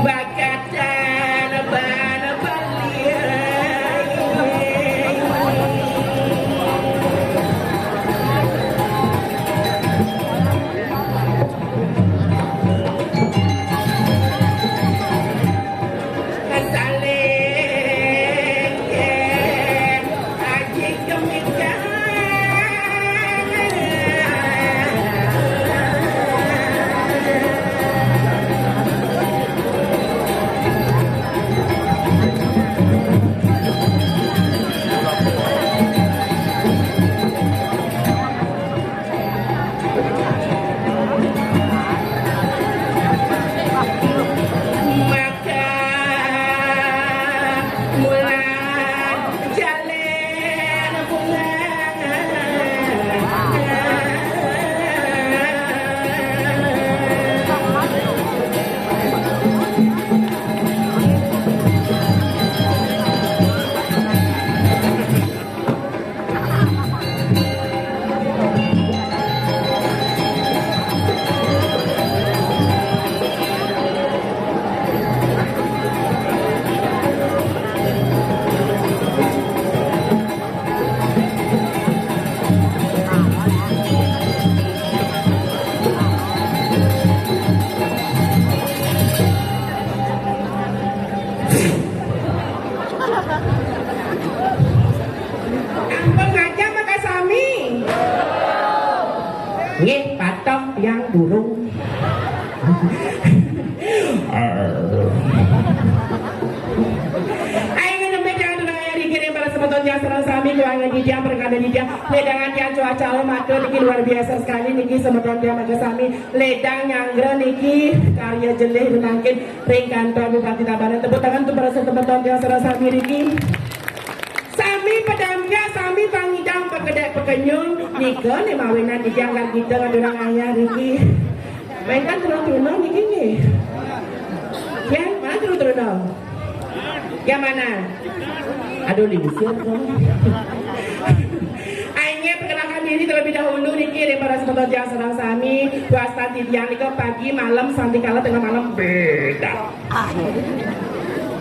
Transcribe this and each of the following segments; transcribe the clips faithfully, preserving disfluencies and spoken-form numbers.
Pakatan ban belian. Saling aji kemikan. Maka mula jalan pulang. Ampun ngaja maka sami. Nggih, patoh tiang durung. Ayo nembé tiang tunang aya riki ring para semeton tiang sareng sami, kuangan titiang, perkara titiang, ledangan tiang cuaca matur niki luar biasa sekali niki semeton tiang maka sami, ledang nyanggra niki karya jelih mangkin ring kantor Bupati Tabanan. Tepuk tangan untuk para semeton tiang sareng sami niki. Sami padampiak, sami pangidang, pakedék pakenyung, nika né mawinan titiang gargita ngaturang ayah niki. Wénten Truna niki nggih. Ya, mana Truna? Yang mana? Aduh, lingsir kok. Akhirnya perkenalkan diri terlebih dahulu niki ring para semeton tiang sareng sami. Wastan titiang nika pagi, malam, santi kala, tengah malam, beda.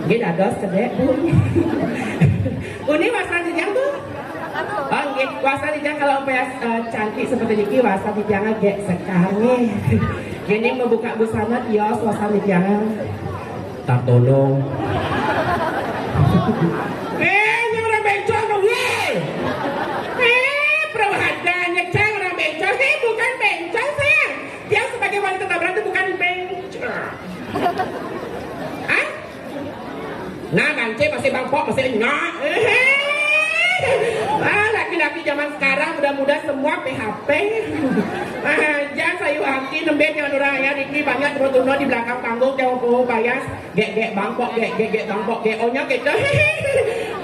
Nggih dados kedék, Bu. Uni wastan titiang, Bu? Oh, nggih, wastan titiang kalau umpaya, eh, cantik seperti niki, wastan titiang gek sekar nggih. Gini membuka busana tios wastan titiang. Tartono. Eh, nyang orang bencong dong, weh. Eh, perwahadanya cang orang bencong. Eh, bukan bencong, sayang. Dia sebagai wanita Tabanan itu bukan bencong. Hah? Nah, Bance masih bangkok, masih enyok. Ah, laki-laki zaman sekarang muda-muda semua P H P. Ah, jangan sayu aki nembé jangan orang ya, niki banyak Truna di belakang panggung, jangan bawa bayas, gek-gek bangkok, gek-gek bangkok, gek onya gitu.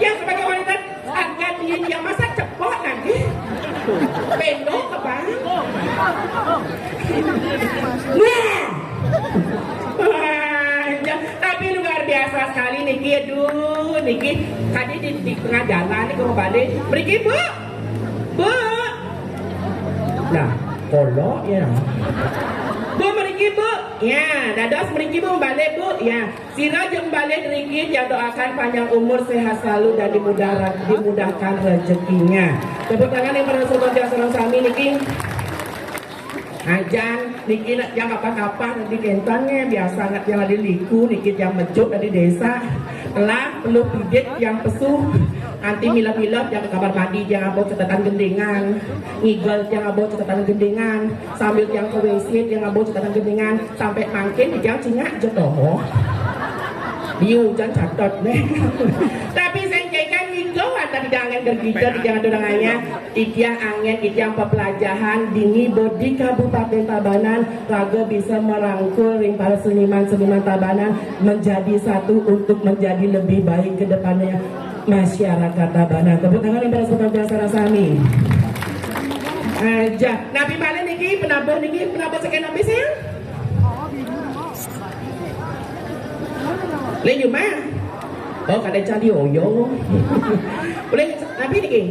Yang sebagai wanita harga diri yang masa cepok nanti. Pendo ke bang. Nah. Wah, ya, tapi luar biasa sekali niki, aduh, niki tadi di, di tengah jalan nih kalau balik. Mriki, Bu. Bu. Nah, kolok ya. Bu, mriki, Bu. Ya, dados mriki, Bu, balik, Bu. Ya, sira jeng balik mriki, tiang doakan panjang umur, sehat selalu, dan dimudahkan, dimudahkan rezekinya. Tepuk tangan yang pada semeton tiang sareng sami niki. Ajan niki nak tiang kapan-kapan niki kénten nggih, biasa nak tiang adi liku niki tiang mejuk adi desa. Telah peluh pidit tiang pesu. Anti milep-milep tiang ke kamar mandi tiang ngaba catatan gendingan. Ngigel tiang ngaba catatan gendingan. Sambil tiang ke W C tiang ngaba catatan gendingan. Sampai mangkin tiang cingak jetoho. Diu jan catet nggih. Tapi sengkekan ngigo wantah tiang angen gergita tiang aturang ayah. Titiang angen, titiang pepelajahan dini bo di Kabupaten Tabanan, raga bisa merangkul ring para seniman-seniman Tabanan menjadi satu untuk menjadi lebih baik ke depannya masyarakat Tabanan. Tepuk tangan yang para semeton tiang sareng sami. Aja. Napi malih niki, penabuh niki, penabuh saking napi, sayang? Lé nyumah. Oh, kada candi oyo. Boleh napi niki?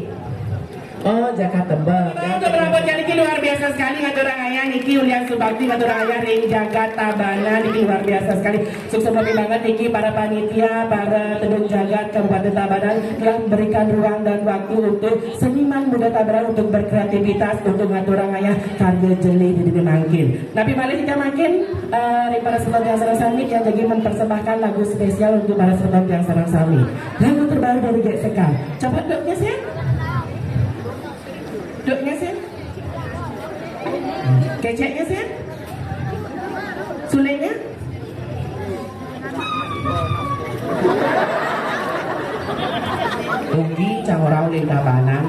Oh, Jakarta Tembang. Untuk penampilan niki luar biasa sekali, ngaturang ayah niki ulian subakti ngaturang ayah ring jagat Tabanan niki luar biasa sekali. Suksma banget niki para panitia, para tedun jagat Kabupaten Tabanan telah memberikan ruang dan waktu untuk seniman muda Tabanan untuk berkreativitas untuk ngaturang ayah karya jelih di dunia mangkin. Tapi malih kita mangkin, eh, ring para semeton tiang sareng sami, tiang jagi mempersembahkan lagu spesial untuk para semeton tiang sareng sami. Lagu terbaru dari Gek Sekar. Coba duknya sih. Duknya sih. Keceknya sih. Sulingnya. Rugi cang orang ulin Tabanan.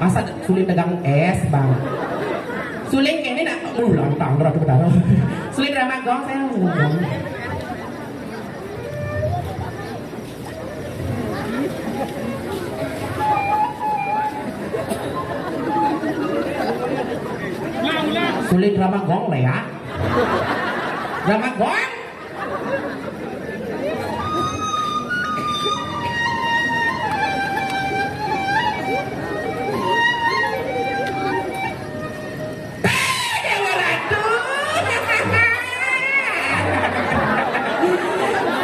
Masa suling dagang es, Bang? Suling kene nak, uh, lantang, ratu betara. Suling drama gong, saya suling gong. Suling drama gong lah ya. Drama gong. Dewa Ratu.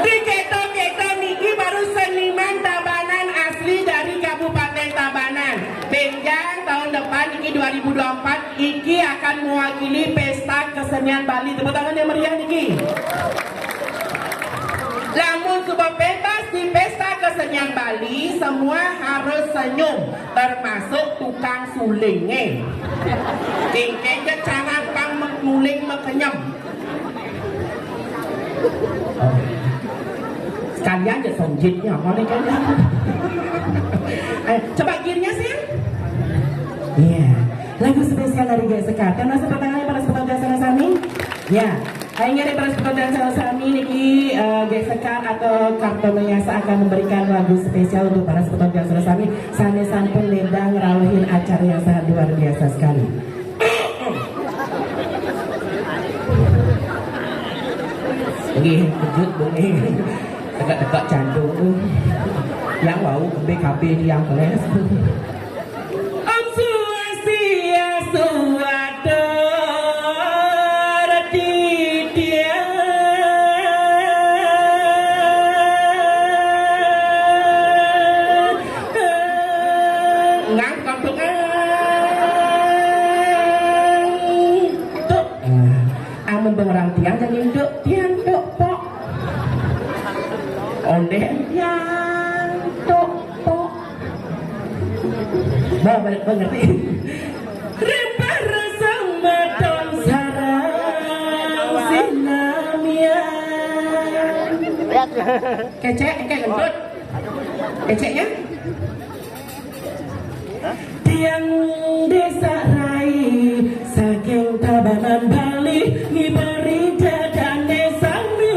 Di keto-keto niki baru seniman Tabanan asli dari Kabupaten Tabanan. Benjang tahun depan niki dua ribu dua puluh empat, iki akan mewakili pesta kesenian Bali. Tepuk tangan yang meriah niki. Lamun suba pentas di pesta kesenian Bali, semua harus senyum, termasuk tukang sulingnya. Kengkeng ke cangan pang nguling mekenyem. Oh. Sekalian aja sonjitnya, mana kan? Eh, coba girnya sih. Iya. Lagu spesial dari Gek Sekar. Kan masih pertanyaan para semeton tiang sareng sami? Ya. Akhirnya dari para semeton tiang sareng sami niki, eh, Gek Sekar atau Kartono Yasa akan memberikan lagu spesial untuk para semeton tiang sareng sami. Sane sampun ledang rawehin acara yang sangat luar biasa sekali. Nggih, kejut, Bu, nggih. Tegak-tegak jantung, uh. Yang wau B K B tiang kelas. Om Swastiastu, atur titiang. Ngang tukang tukang. Tuk. Amun orang tiang jadi induk, tiang tuk pok. Ondeh tiang tuk pok. Bah, balik mengerti. Rempah rasa matang sarang sinamian. Kecek, engke kentut. Keceknya? Tiang Desa Rai saking Tabanan Bali ngibari dadane sami.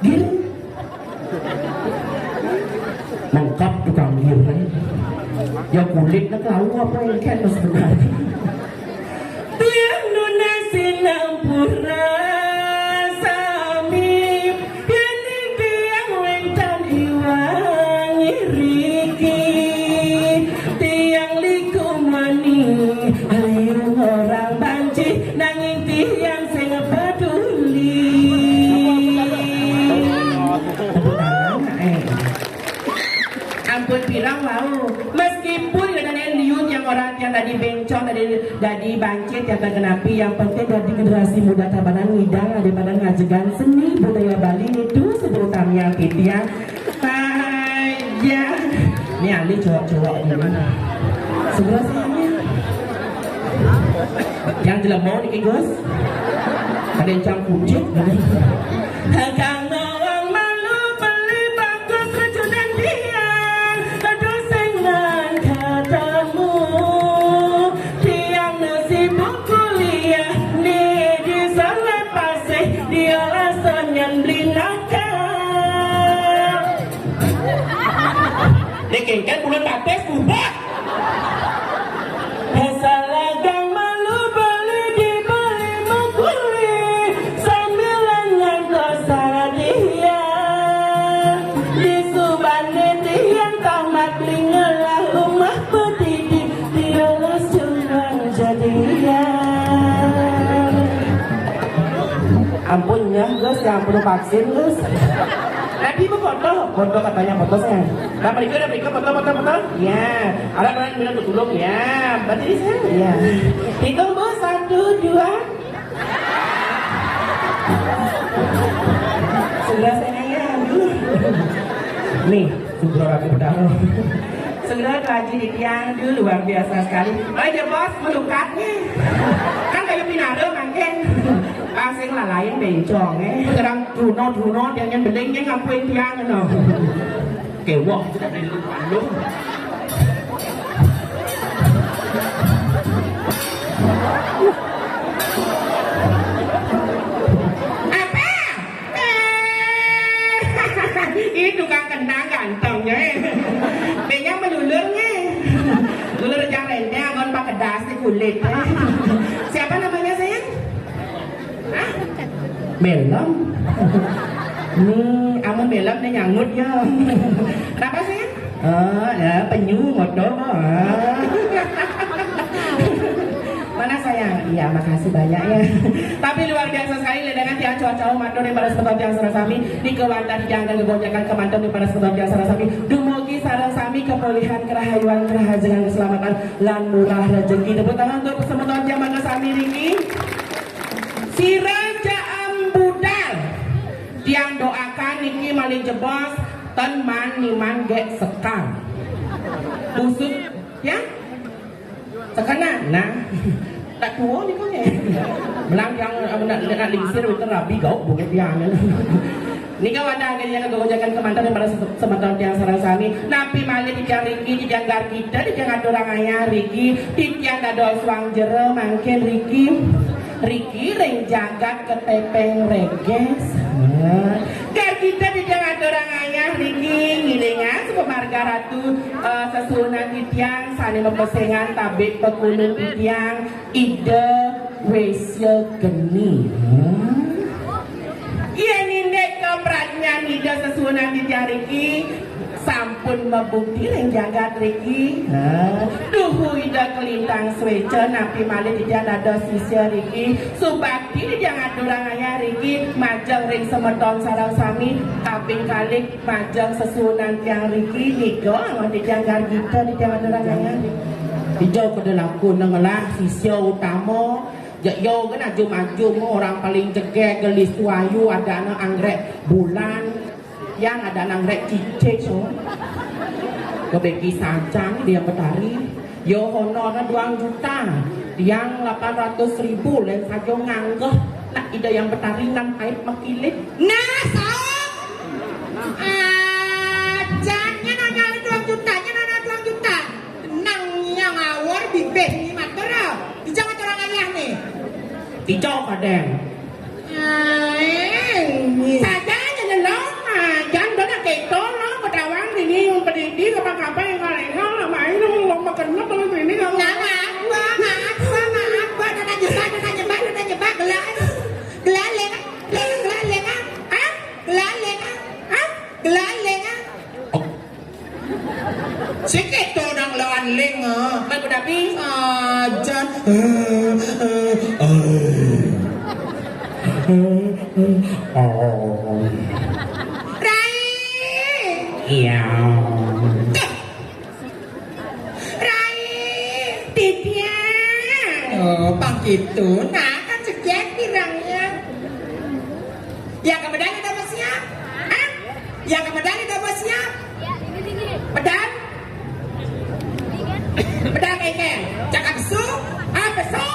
Gir. Lengkap tukang gir. Ya kulit nak lau apa yang kan sebenarnya. Tiang nunas sinampura sami, yen tiang wénten iwang iriki. Tiang liku mani, ayu orang banci, nanging tiang sing peduli. Tepuk tangan, eh. Ampun pirang wau. Meskipun kadang-kadang liu tiang orang tiang dadi bencong, dadi, dadi bancit, tiang tak kenapi, yang penting dadi generasi muda Tabanan ngidang daripada ngajegang seni budaya Bali nitu sebelum tamiang titiang. Aja. Ini ahli cowok-cowok ini. Sebelah sini. Yang jelema niki, Gus. Ada yang cangkucik. Kang nawang malu beli bagus rajunan tiang. Aduh, sing nang ketemu. Tiang nu sibuk kuliah ni di Selat Pasih, dia lasanyan beli nakal. Niki kan bulan batis, bubat. Salagang malu beli di Bali Mukuli, sambilan ngantos saratian. Di Ampun ya, Gus, ya ampun vaksin, Gus. Tadi mau foto, foto katanya foto saya. Nah, berikut, berikut, foto, foto, foto. Ya, ada orang bilang tutulung, ya. Berarti ini saya, ya. Hitung, Bos, satu, dua. Segera saya, ya. Nih, segera aku pedang. Segera kaji di tiang dulu, luar biasa sekali. Aja, Bos, melukatnya. Kan kayak pinado, mangkin. Asing lah lain bencong, eh. Sekarang tuno, tuno, dia yang beling, dia ngakuin tiang, no. Kewok, sudah di lu. Apa? Eh, itu kan kendang gantengnya, eh. Benya melulurnya. Lulur jang renteng, agon pakai dasi kulit. Siapa namanya, sayang? Hah? Belum. Nih, amun belum nih nyangut ya. Kenapa, sayang? Oh, ya, penyu, motor. Ah. Mana, sayang? Iya, makasih banyak ya. Tapi luar biasa sekali, ledangan tiang cuaca, matur pada semeton tiang sareng sami, di kewantan jangan kegonjakan kemanten pada semeton tiang sareng sami. Dumugi sareng sami kepulihan, kerahayuan, kerahajengan, keselamatan, lan murah rezeki. Tepuk tangan untuk semeton tiang mangga sami niki. Sira jaam budal. Tiang doakan niki malih jebos ten man niman gek sekar. Busuk, ya? Sekena, nah. Tak tua nih kok ya. Belang yang aku nak nak lingsir itu rabi gauk bukit tiang. Nika wadah agen yang kegojakan kemanten pada semeton tiang sareng sami. Napi malih titiang riki, titiang gargita, titiang aturang ayah riki, titiang dados wang jero mangkin riki. Riki ring jagat ketepeng reges. Nah. Gargita titiang aturang ayah riki ngilingang supamarga ratu, eh, sesuunan titiang sane mapesengan tabik pakulun titiang Ida Wesya Geni. Hmm. Yen indik kapradnyan Ida sesuunan titiang riki, sampun mabukti ring jagat riki. Nah, duhu Ida kalintang sueca napi malih titiang dados sisya riki, subakti titiang aturang ayah riki, majeng ring semeton sareng sami, kaping kalih majeng sesuunan tiang riki, nika amun titiang gargita titiang aturang ayah. Ija kada laku ngelah sisya utama, ja, ya kan ajum-ajum orang paling jegeg, gelis tuayu, adana anggrek bulan, yang ada nang rek cicit, oh. Kebeki sancang dia Betari. Yo honornya dua juta. Yang delapan ratus ribu lain saja nganggeh. Nak ida yang Betari nan pait makilit. Nah, saut. Ajan, nya nanya dua juta, nya nanya dua juta. Nang nya ngawur bibih ni matur, ah. Ija ngaturang ayah ni. Ija kadang. Ai, saja aja lelong, ah, jan dona keto lo, bedawang dini, yang pedidi, kapang-kapang, yang kaleng, lo, main, lo, lo, makan, lo, kalau dini, lo. Nah, maaf, gua, maaf, gua, maaf, gua, dona jebak, dona jebak, dona jebak, gelas. Gelas, lengah, lengah, gelas, lengah. Ah, gelas, lengah. Ah, gelas, lengah. Oh. Sikit to nang lawan ling, ah. Mai padapi. Ajan. Eh, eh, eh. Oh. Rai. Iya. Rai, titiang. Oh, pang gitu. Nah, kan cekek pirangnya. Ya, kemudian ada siap? Hah? Ya, kemudian ada siap? Pedang? Pedang engkel. Cakap su? Ah, pesu?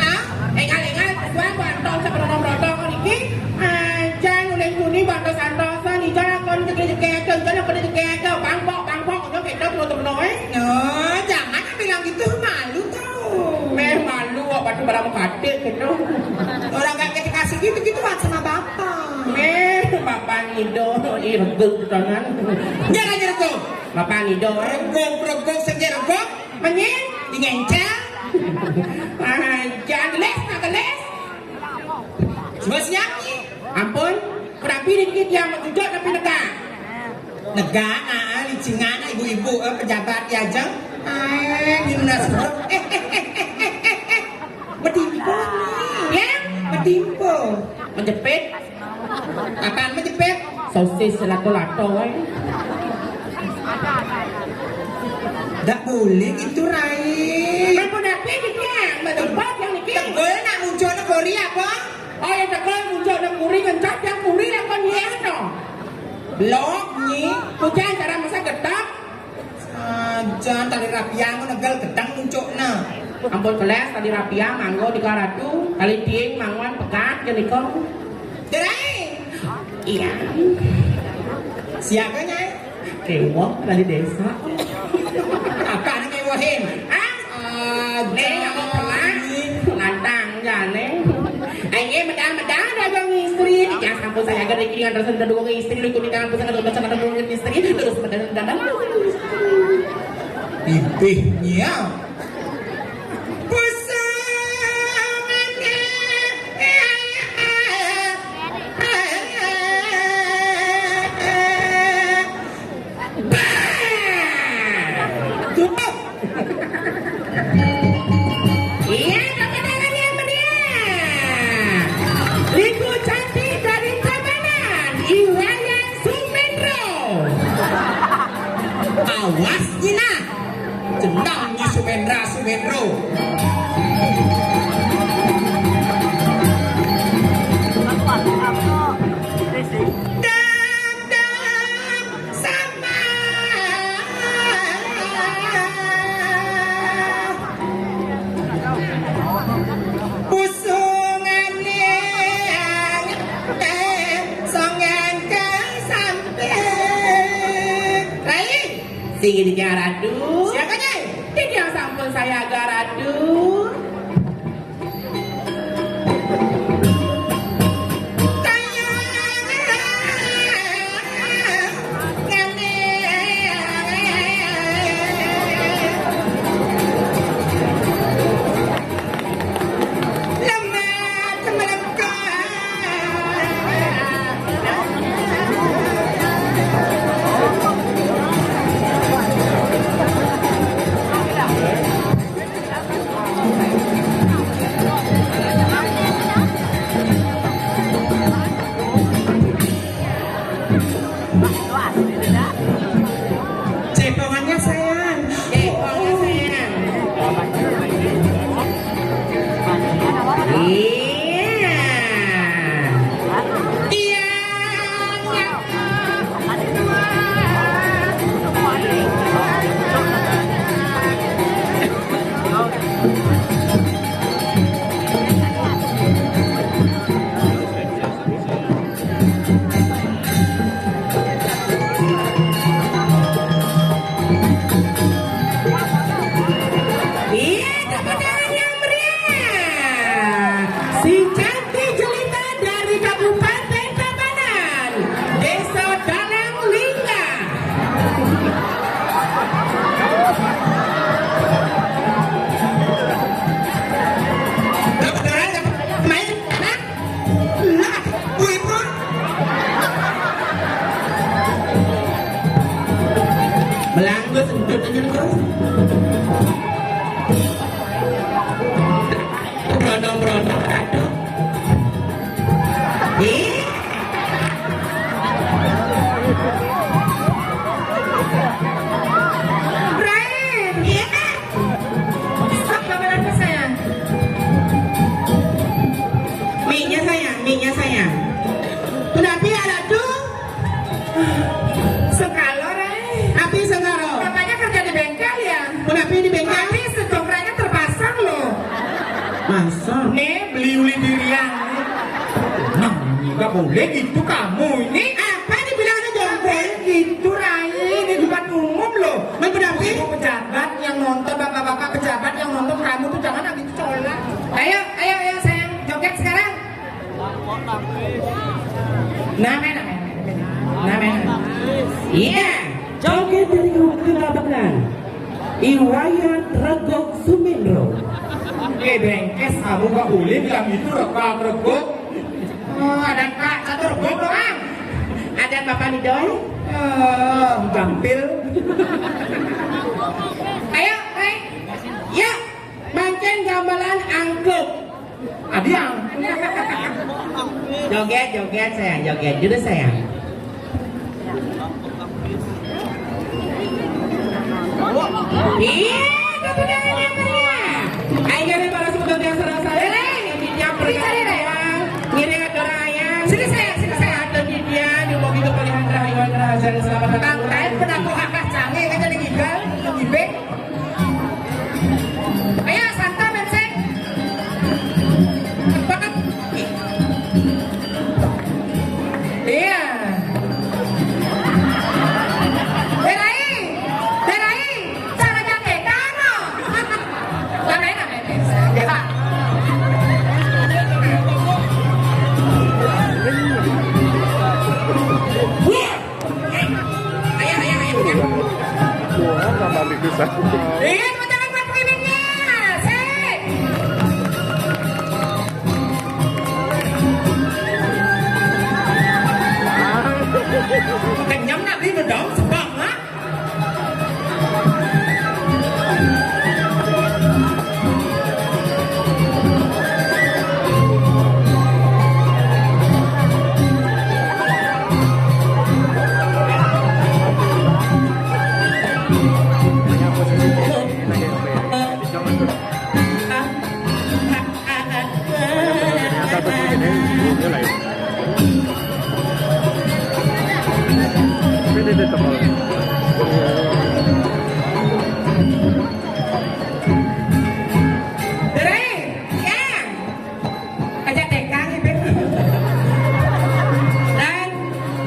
Ah, enggal-enggal, pesuan, bantong, saperodong-rodong, niki. Ah, jan uling tuni, bantos santosan, ijan lakon jegé-jegé, ijan lakon jegé, bangkok, bangkok, udah kita terus terus, eh. No, jangan bilang gitu, malu tau. Meh, malu, apa tuh barang katik gitu. Orang gak kita kasih gitu, gitu, sama bapak. Meh, bapak ngido, irguk tangan. Jangan irguk. Bapak ngido, eh. Reguk, reguk, sing reguk. Menying, dingencel. Ah, jangan gelis, nak gelis. Suba siap ni. Ampun, kenapi niki tiang majujuk tapi negak? Negak, ah, licingan, ibu-ibu, eh, pejabat ya, jeng. Ai, gimana sih? Betimpun ni. Ya? Timpo. Menjepit. Apaan menjepit? Sosis lato-lato wae. Ndak boleh gitu, Rai. Ampun, apa iki, Yang? Mbak Tempat yang iki. Tegul nak muncul negori apa? Oh, ya tegul muncul negori, ngencot yang kuri lakon yang to. Blok, nyi. Hujan cara masa getap. Jan tali rapia ngono negel gedang muncukna. Ampun kelas tali rapia manggo di karatu, tali tiing mangwan pekat ke niko. Cerai. Iya. Siapa, Nyai? Kewok dari desa. Apa nih kewohin? Ah, nih, nggak mau pernah. Nantang jane. Aye medal-medal dagang istri, jangan sampai saya agar dikiringan terus udah dua istri lu ikut tangan pusat atau pasangan dua istri terus medal-medal. Pipihnya. Cukup. Iya, tepuk tangan yang meriah. Liku cantik dari Tabanan, Iwayan Sumendro. Awas, Cina. Jenang di Sumendra, Sumendro. Dam, dam, sama. Pusungane, eh, songan ke samping. Rai. Sing iki Ratu. Siapa, Nyai? Iki yang sampun saya agak Ratu. Cepongannya, sayang. Cepongannya, sayang. Iya. Iya. Iya, tepuk tangan yang meriah. Si cantik jelita dari Kabupaten Tabanan, Desa Dalang Lingga. Tepuk tangan, tepuk tangan. Main, nah. Lah, wih, Bro. Melanggus, entut aja lu, Bro. Brondong-brondong, aduh. Ih. Rai, iya. Stop gamelanku, sayang. Mie-nya, sayang, mie-nya, sayang. Kenapa ya, Ratu? Sengkalo, Rai. Api sengkalo. Bapaknya kerja di bengkel, ya? Kenapa di bengkel? Tapi sedongkranya terpasang, loh. Masa? Nih, beli uli dirian. Nah, nggak boleh gitu kamu ini. Apa dibilangnya jangan boleh gitu, Rai? Ini depan umum, loh. Main pedaping? Ibu pejabat yang nonton, bapak-bapak pejabat yang nonton kamu tuh jangan lagi colak. Ayo, ayo, ayo, sayang, joget sekarang. Nah, men, nah, men. Nah, men. Iya. Joget dari Kabupaten Tabanan. Iwayan Regok Sumendro. Eh, bengkes, kamu nggak boleh bilang itu, Regok, Regok. Oh, ada Pak Catur Gok doang. Ada Bapak Nidoi. Oh, gampil. Ayo, Rai. Yuk, mancing gamelan angkluk. Adiang. Joget, joget sayang, joget dulu sayang. Iya, kemudian yang meriah. Ayo, kami para semoga yang serasa. Lele, yang bijak percaya. Ngiring ada orang ayah. Sini sayang, sini sayang. Ada dia, dia mau gitu pilihan rahayu, rahasia, selamat datang. Kain penaku akah canggih, kan jadi gigal, gibeng. Ayo, santai, Mensek. Banget. Iya. Berai, berai, cara jake kano. Berai, berai. Ya. Wah. Wah, tambah di kisah. Iya, teman-teman, buat pengiringnya. Sik. Kenyang nak beli bedong, sebab, ha? Ajak tekang itu. Dan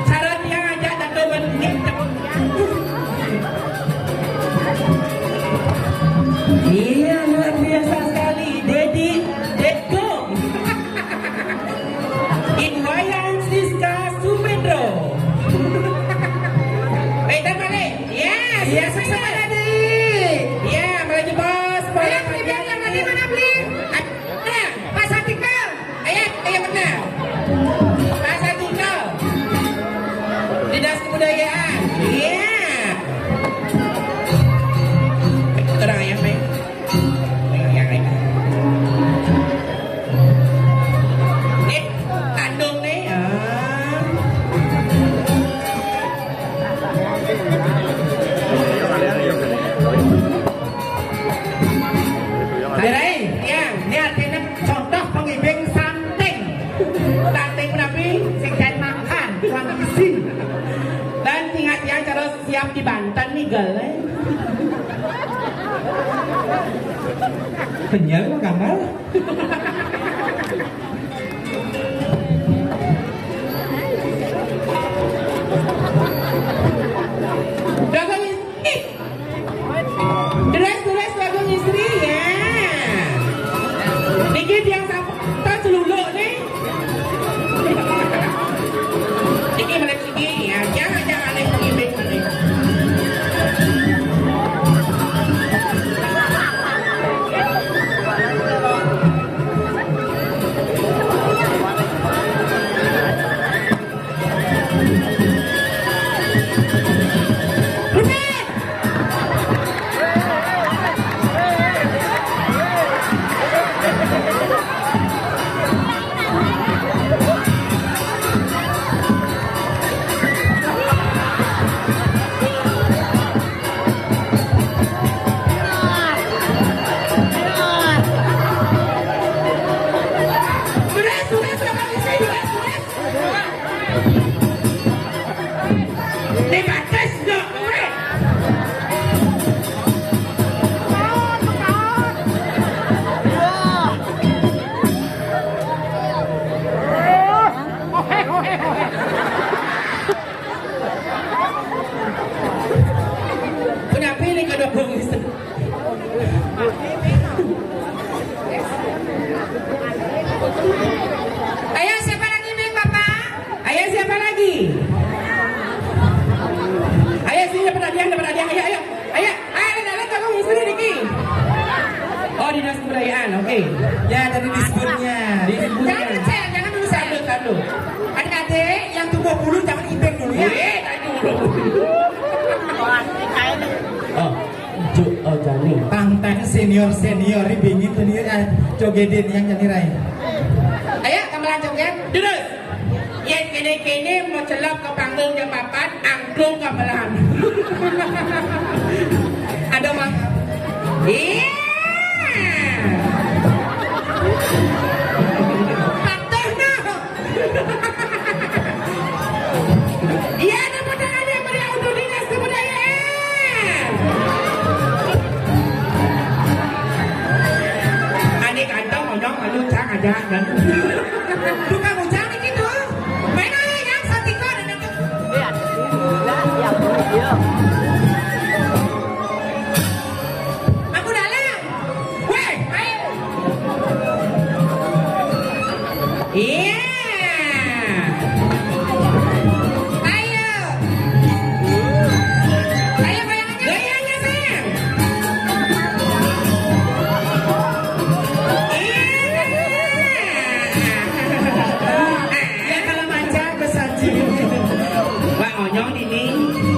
syarat yang ajak Dato Bendit. Iya, luar biasa sekali. Dedi, Detko. Ibu Wayan Siska Sumendro. Baik, dan balik. Yes, iya, sukses, Dedi. Iya, melaju bos. Ayo, beli yang tadi mana, beli? Nah, Pak Satikal. Ayo, ayo, benar. Pak Satikal. Dinas Kebudayaan. Iya. Kurang ayam, Pak. Kurang ayam, Pak. Eh, kandung nih. Ah. Berai, ya, ini artinya contoh pengibing santing. Santing menapi sing kain makan, kurang gizi. Dan ingat ya, kalau siap di Banten nih, gal, eh. Kenyal mah, Kamal. Dagang istri. Terus, terus, dagang istri, ya. Niki tiang sampun seluluk nih. Niki balik sini, ya. Jangan, jangan, nih, pergi, pergi, pergi. Kenapa ini kada bagus? Ayo, siapa lagi, Ming, Bapak? Ayo, siapa lagi? Ayo, sini, dapat hadiah, dapat hadiah. Ayo, ayo. Ayo, ayo, dalam, dalam, istri, Diki. Oh, dinas kebudayaan, oke. Ya, tadi disebutnya. Disebutnya. Jangan, saya, jangan dulu, saya. Satu, satu. Adik-adik, yang tumbuh bulu, jangan ibing dulu, ya. Eh, tak dulu. Oh. Juk, oh, jani. Pang tadi senior-senior ini bingit tuh dia, ah, jogetin yang jadi rai. Ayo, gamelan joget. Terus. Yén kéné-kéné macelep ka panggung jam papat, angklung ka belahan. Ada, Mas? Iya. Patuh, no. Iya, tepuk tangan yang meriah untuk Dinas Kebudayaan. Ané kantong onyong malu cang aja kan. Tukang ujang nih gitu. Main aja yang santiko dan itu. Aku dalam. Weh, ayo. Iya. Ayo. Ayo, goyangannya. Goyangnya, sayang. Iya. Ya, kalau lancar, besaji. Wah, onyong ini.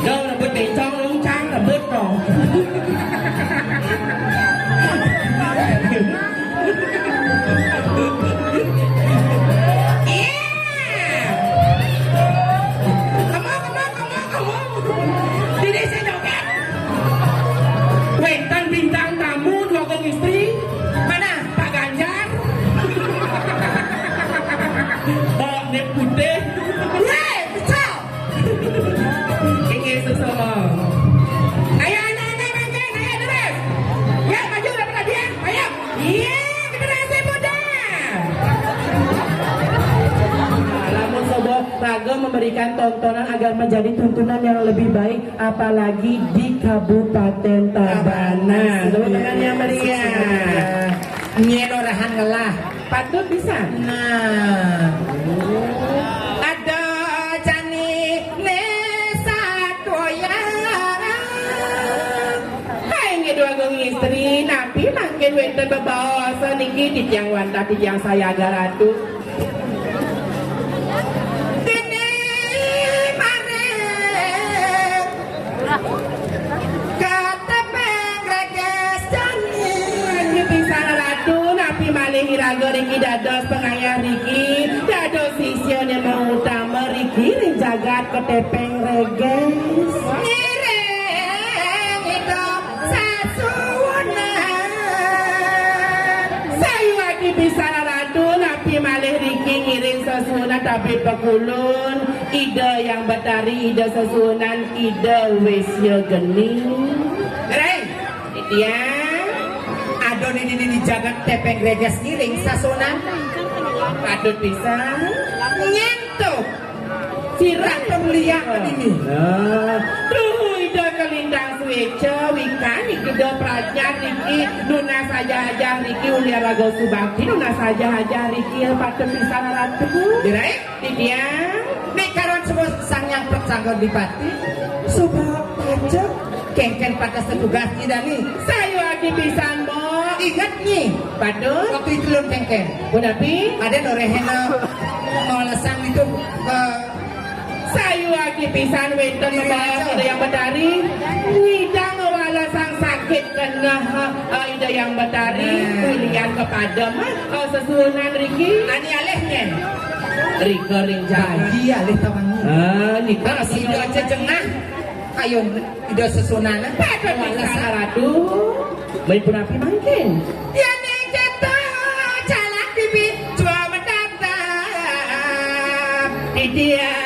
Lo rebut bencong, lo cang rebut dong. Iya. Kamu, kamu, kamu, kamu. Jadi saya joget. Wénten bintang tamu dua gong istri. Mana? Pak Ganjar. Oh, ini putih. Wéh, pecah. Inggih, sesama. Ayo, anak-anak, mangkin, ayo, terus. Ya, maju, dapat hadiah, ayo. Iya, generasi muda. Lamun sobo raga memberikan tontonan agar menjadi tuntunan yang lebih baik, apalagi di Kabupaten Tabanan. Tepuk tangan yang meriah. Nyén orahan ngelah. Patut bisa. Nah. Ada jani né satoya. Hai, nggih dua gong istri, napi mangkin wénten bebaosan niki titiang wantah titiang sayaga ratu. Déné maring Katepeng reges jani. Inggih pisan Ratu, napi malih iraga riki dados pangayah riki, dados sisiané mautama riki ring jagat Katepeng reges. Ngiring ida sasuhunan. Sayuwakti pisan Ratu, napi malih riki ngiring sasuhunan tabib pakulun. Ida Hyang Betari, Ida Sesuhunan, Ida Wésya Geni. Rai, titiang, ada né di jagat Tepeng Reges ngiring sasuhunan. Patut pisan. Nyentuh. Sirah kemuliaan ini. Nah. Duh, Ida Kalintang Suéca, wikan Ida Prajna riki, nunas ajah-ajah riki, ulian raga subakti, nunas ajah-ajah riki, patut pisan Ratu. Rai. Titiang, nek karon sebut Sang Hyang Pet Sangga Dipati, suba pacet kéngkén pada setugas Nyi Dani. Sayuwakti pisan, Mbok. Inget Nyi. Padun. Waktu itu lun kéngkén. Punapi? Ada noréhena mau lesang itu ke Sayuwakti pisan wénten. Iya. Mabaos Ida Hyang Betari. Widang ngwalesang sakit keneh, eh, Ida Hyang Betari. Nah. Ulian kepadem, eh, sesuhunan riki. Ani alih nyén. Rika ring jagat. Bagi alih tawangi. Ah, nika Sida aja jengah. Ayo, Ida sesuhunan. Patut pisan Ratu. Main punapi mangkin. Yén kita jalan bibit jua mendatang. Di dia